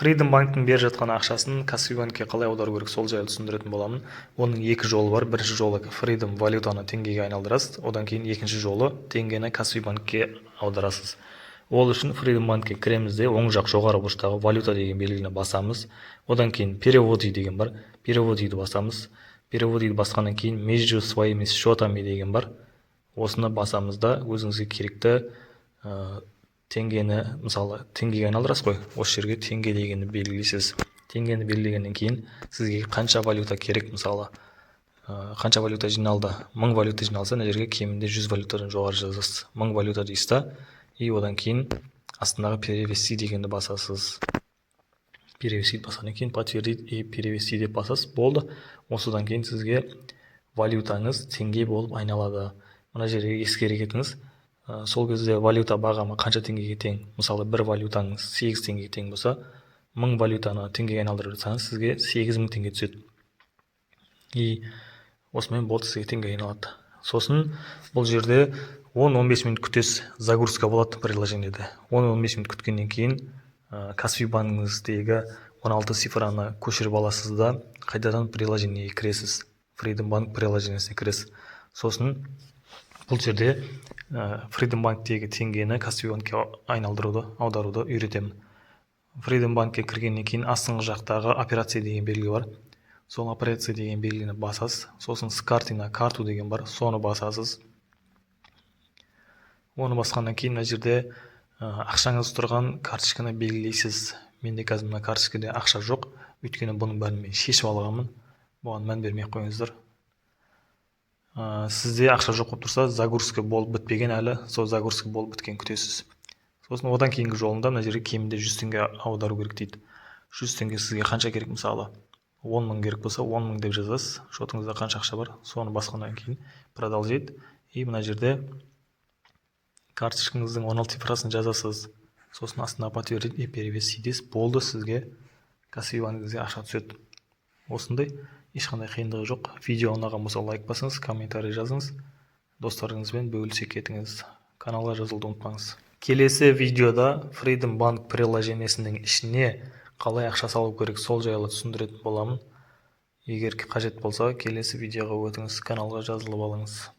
Freedom Банктің беріп жатқан ақшасын Каспи Банкке қалай аудару керек, сол жайлы түсіндіретін боламын. Оның екі жолы бар. Бірінші жолы: Freedom валютаны теңгеге айналдырасыз. Одан кейін екінші жолы: теңгені Каспи Банкке аударасыз. Ол үшін Freedom Банкке кіреміз де, оң жақ жоғары бұрыштағы «Валюта» деген белгіні басамыз. Одан кейін «Переводы» деген бар, «Переводыды» басамыз. «Переводыды» басқаннан кейін «Между своими счетами» деген бар, осыны басамыз да, өзіңізге керекті теңгені, мысалы, теңгеге айналдырасыз ғой, осы жерге «теңге» дегенді белгілейсіз. Теңгені белгілегеннен кейін сізге қанша валюта керек, мысалы, қанша валюта жиналды, 1000 валюта жиналса, мына жерге кемінде 100 валютадан жоғары жазасыз. 1000 валюта дейсіз да, и одан кейін астындағы «Перевести» дегенді басасыз. «Перевести» басқаннан кейін «Подтвердить и перевести» деп басасыз, болды. Осыдан кейін сізге валютаңыз теңге болып айналады. Мына жерге ескере кетіңіз, сол кезде валюта бағамы қанша теңгеге тең. Мысалы, бір валютаңыз 8 теңгеге тең болса, 1000 валютаны теңгеге айналдырып жатсаңыз, сізге 8000 теңге түседі. И осымен болды, сізге теңгеге айналады. Сосын бұл жерде 10-15 минут күтесіз, загрузка болады приложениеде. 10-15 минут күткеннен кейін Каспи банкіңіздегі 16 цифраны көшіріп аласыз да, қайтадан приложениеге кіресіз, Freedom Bank приложениесіне кіресіз. Сосын бұл жерде Freedom Банктегі теңгені Каспи Банкке айналдыруды, аударуды үйретемін. Freedom Банкке кіргеннен кейін астыңғы жақтағы «Операция» деген белгі бар, сол «Операция» деген белгіні басасыз. Сосын «С карты на карту» деген бар, соны басасыз. Оны басқаннан кейін мына жерде ақшаңыз тұрған карточканы белгілейсіз. Менде қазір мына карточкада ақша жоқ, өйткені бұның бәрін мен шешіп алғанмын, бұған мән бермей ақ қойыңыздар. Сізде ақша жоқ болып тұрса, загрузка болып бітпеген әлі, сол загрузка болып біткенін күтесіз. Сосын одан кейінгі жолында мына жерге кемінде 100 теңге аудару керек дейді. 100 теңге сізге қанша керек? Мысалы, 10 000 керек болса, 10 000 деп жазасыз. Шотыңызда қанша ақша бар, соны басқаннан кейін «Продолжить», и мына жерде карточкаңыздың 16 цифрасын жазасыз. Сосын астына «Подтвердить и перевести» дейсіз, болды, сізге Каспи банкіңізге ақша түседі. Осындай, ешқандай қиындығы жоқ. Видео ұнаған болса, лайк басыңыз, комментарий жазыңыз, достарыңызбен бөлісе кетіңіз, каналға жазылуды ұмытпаңыз. Келесі видеода Freedom Bank приложениесінің ішіне қалай ақша салу керек, сол жайлы түсіндіретін боламын. Егер қажет болса, келесі видеоға өтіңіз, каналға жазылып алыңыз.